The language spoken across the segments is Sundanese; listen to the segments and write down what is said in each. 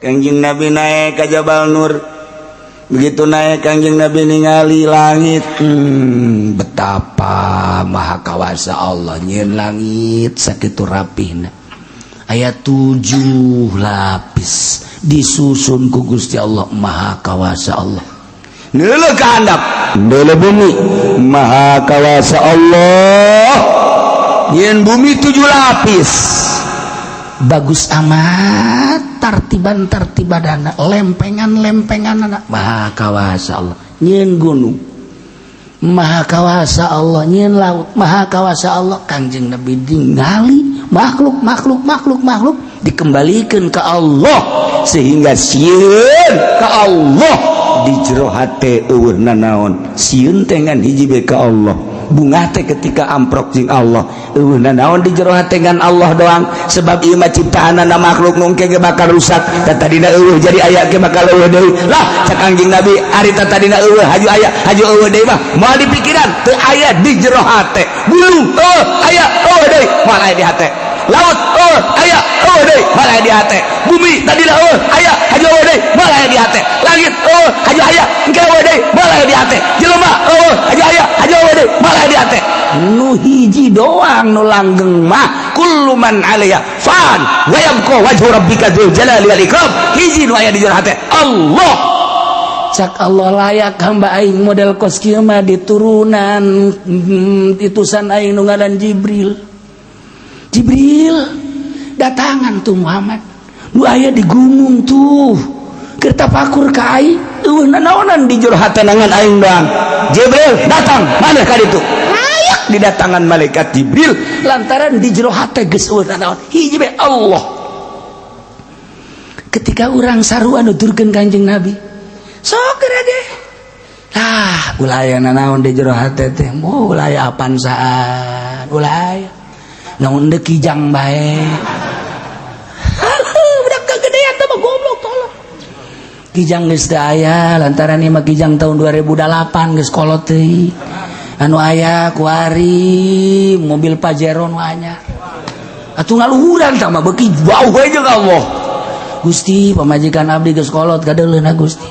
Kangjeng Nabi naik ke Jabal Nur. Begitu naik, Kangjeng Nabi ningali langit, betapa maha kawasa Allah nyieun langit sakitu rapihna. Aya tujuh lapis disusun ku Gusti Allah, maha kawasa Allah. Neuleuh ka handap, neuleuh bumi, maha kawasa Allah. Nyieun bumi tujuh lapis. Bagus amat tartiban tartibadana, lempengan lempengan anak, maha kawasa Allah. Nyieun gunung, maha kawasa Allah. Nyieun laut, maha kawasa Allah. Kangjeng Nabi ningali makhluk makhluk makhluk makhluk dikembalikan ke Allah sehingga sieun ke Allah. Di jero hate euweuh nanaon, sieun teh ngan hiji be, ka Allah. Bungah teh ketika amprok jeung Allah, euweuh nanaon di jero hate ngan Allah doang, sebab ieu mah ciptaanana makhluk nu engke ge bakal rusak. Tadina euweuh jadi aya, ge bakal euweuh deui lah. Cak Kangjeng Nabi, ari tadina euweuh haju aya, haju euweuh deui mah moal di pikiran, teu aya di jero hate. Gunung euweuh aya, euweuh deui, moal aya di hate. Laut euweuh aya, euweuh deui, moal aya di hate. Bumi tadina euweuh aya, haju euweuh deui, moal aya di hate. Langit euweuh haju aya, engke euweuh deui, moal aya di hate. Jelema euweuh haju aya, haju euweuh deui, moal aya di hate. Nu hiji doang nu langgeng mah kullu man 'alaiha fan wa yabqa wajhu rabbika dzul jalali wal ikram. Hiji nu aya di jero hate, Allah. Cak Allah, layak hamba aing model kos kieu mah diturunan itusan aing nu ngaran Jibril. Jibril, datangan tuh Muhammad nu aya di gunung tuh keur tapakur ka aing, euweuh nanaonan di jero hatenangan aing doang. Jibril, datang mana ka ditu. Layak didatangan malaikat Jibril lantaran di jero hate geus euweuh nanaon, hiji be, Allah. Ketika urang sarua nuturkeun Kanjeng Nabi, sok ge ah, ulah aya nanaon di jero hate teh, oh, ulah aya apansaan, ulah aya naon deui, kijang bae. Budak kegedean teh mah goblok, tolong. Kijang geus teu aya lantaran ieu mah kijang tahun 2008, geus kolot teuing. Anu aya kuari mobil Pajero nu anyar atuh, ngaluhuran tah mah beuki jauh we jeung Allah. Gusti, pamajikan abdi geus kolot, kadeuleuna Gusti,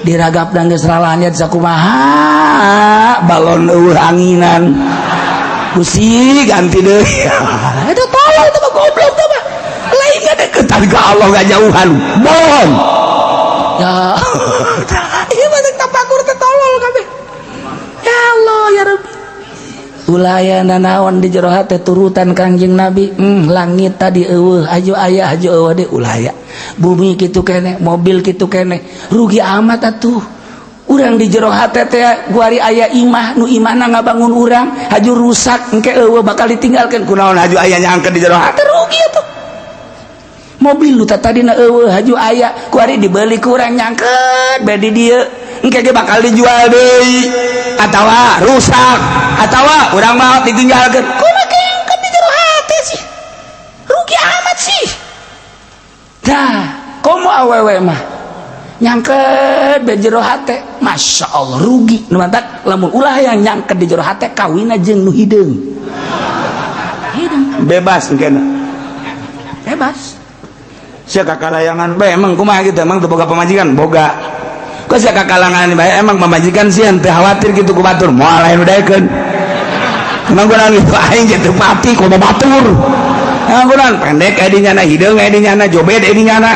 diragap dan geus ralanyet sakumaha, balon euweuh anginan. Gusti, ganti deui. Itu tolol, itu mah goblok, itu mah lain deketan ke Allah, gak jauhan mohon ya. Ieu mah tapakur teh tolol kabeh. Ya Allah, ya Rabbi, ulah aya nanaon di jero hate, turutan Kangjeng Nabi. Langit tadi euweuh aju aya, haju euweuh deui, ulah aya. Bumi kitu keneh, mobil kitu keneh, rugi amat atuh urang di jero hate teh. Kuari aya imah, nu imahna ngabangun urang, haju rusak, engke euweuh, bakal ditinggalkeun, kunaon haju aya nyangkeun di jero hate? Rugi atuh. Mobil nu tadina euweuh haju aya, kuari dibeli ku urang, nyangkeun bae di dieu, engke ge bakal dijual deui atawa rusak atawa urang mau ditinggalkeun. Kumaha nyangkeun di jero hate sih? Rugi amat sih. Dah komo awewe mah nyangket di jero hate, masya Allah, rugi. Nu mantak lamun ulah yang nyangket di jero hate, kawin jeung nu hideung hideung. Bebas mungkin. Bebas. Sia kakalayangan bae, emang kumaha gitu, emang teu boga pamajikan? Boga kok. Sia kakalangan bae, emang pamajikan sieun teu khawatir gitu ku batur, moal lain udaekeun. Emang kunaon gitu? Aing ge teu pati komo batur. Emang kunaon? Pendek aya di nyana, hideung aya di nyana, jobed aya di nyana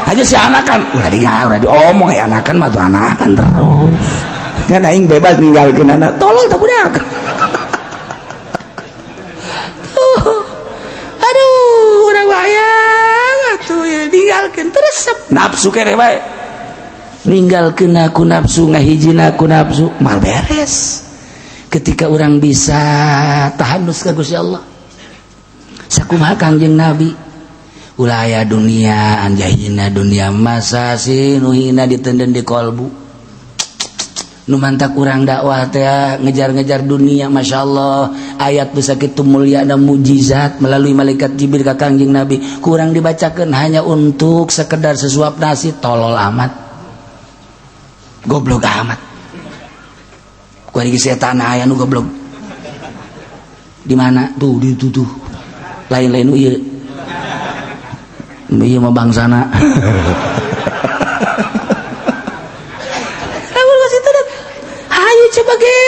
aja. Si anakan ulah di ulah diomong ya, anakan mah tuh anakan terus kan. Aing bebas ninggalkeun anak, tolol tak budak. Tuh. Aduh, urang wayang atuh ya, ninggalkeun terus nafsu kene bae. Ninggalkeun aku nafsu, ngahijina aku nafsu, mal beres. Ketika orang bisa tahanus ka Gusti Allah, sakumaha Kangjeng Nabi, ulah aya dunia anjahina dunia, masa sih nu hina ditenden di kolbu. Nu mantak urang dakwah teh ngejar-ngejar dunia. Masya Allah, ayat bisa kitu mulia dan mujizat melalui malaikat Jibril ka Kangjeng Nabi kurang dibacakan hanya untuk sekedar sesuap nasi. Tolol amat, goblok amat. Ku setan aya nu goblok di mana tuh, di itu tuh, lain-lain nu ieu. Ieu mah bangsana. Lamun geus itu hayu coba ge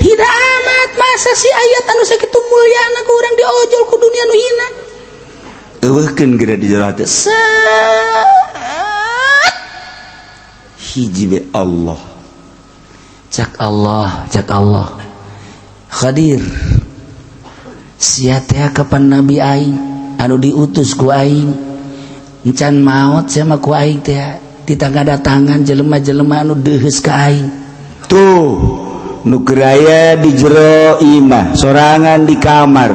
hina amat masa si ayat anu sakitu mulyana ku urang diojol ku dunia nu hina. Eueuhkeun geura di jero hati. Set. Hiji be Allah. Cak Allah, cak Allah. Khadir. Sia teh kapan nabi aing anu diutus ku aing. Encan maot sia mah ku aing teh ditangga datangan jelema-jelema anu deuheus ka aing. Tuh nu keur aya di jero imah sorangan di kamar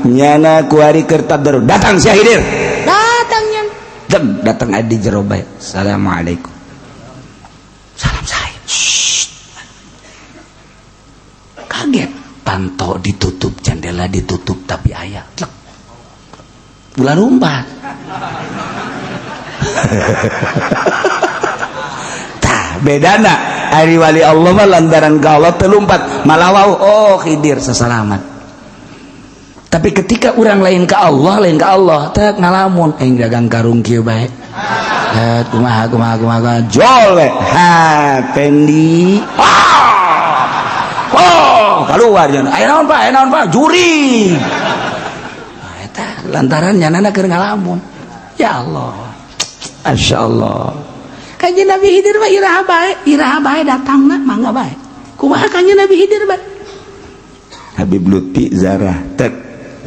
nyana kuari keur tadarus datang sia Hidir Datang nya. Dem, datang aya di jero bae. Assalamualaikum. Salam saya. Shh. Kaget. Panto ditutup, jendela ditutup, tapi aya. Tlek. Ulah lumpat. Tah bedana ari wali Allah mah lantaran ka Allah teu lumpat malah wau oh Khidir sesalamat. Tapi ketika orang lain ke Allah, lain ke Allah, teh ngalamun aing dagang karung kieu bae. Eh kumaha kumaha kumaha jol we. Ha Pendi. Ah! Oh, keluar jan. Aya naon Pak? Aya naon Pak? Juri. Nah, eta lantaran nyanana keur ngalamun. Ya Allah. Masya Allah. Kanjeng Nabi Khidir mah iraha bae datangna mangga bae. Kumaha kanjeng Nabi Khidir bae? Habib Lutfi zarah tek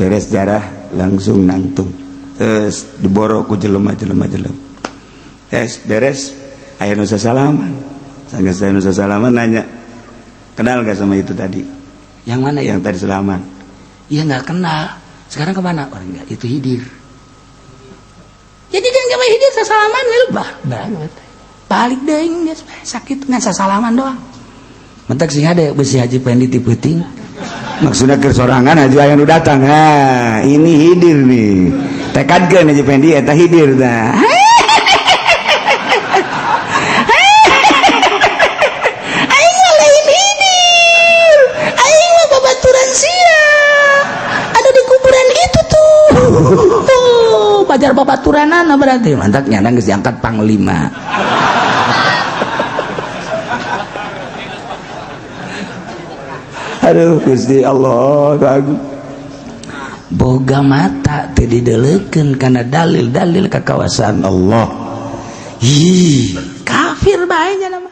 beres zarah langsung nangtung. Terus diboro ku jelema-jelema jelema. Terus beres aya nu sasalaman. Sanggeus aya nu sasalaman nanya, "Kenal gak sama itu tadi?" Yang mana ya? Yang tadi salaman. Iya nggak kenal. Sekarang kemana? Orang enggak, itu Khidir. Jadi kan sama Khidir sasalaman we bah banget. Balik deui geus sakit ngan sasalaman doang. Mentak sing ada besi Haji Pendi ti peuting. Maksudnya keur sorangan haji aya nu datang. Ha, ini Khidir nih. Tekadkeun Haji Pendi eta Khidir tah. Aing mah lain Khidir. Aing mah babaturan sia. Ada di kuburan itu tuh. Tuh, pajar babaturanana berarti. Mantak nyana geus diangkat panglima. Aduh Gusti Allah agung. Boga mata teu dideulekeun kana dalil-dalil kakawasaan Allah. Ih, kafir bae nya nama.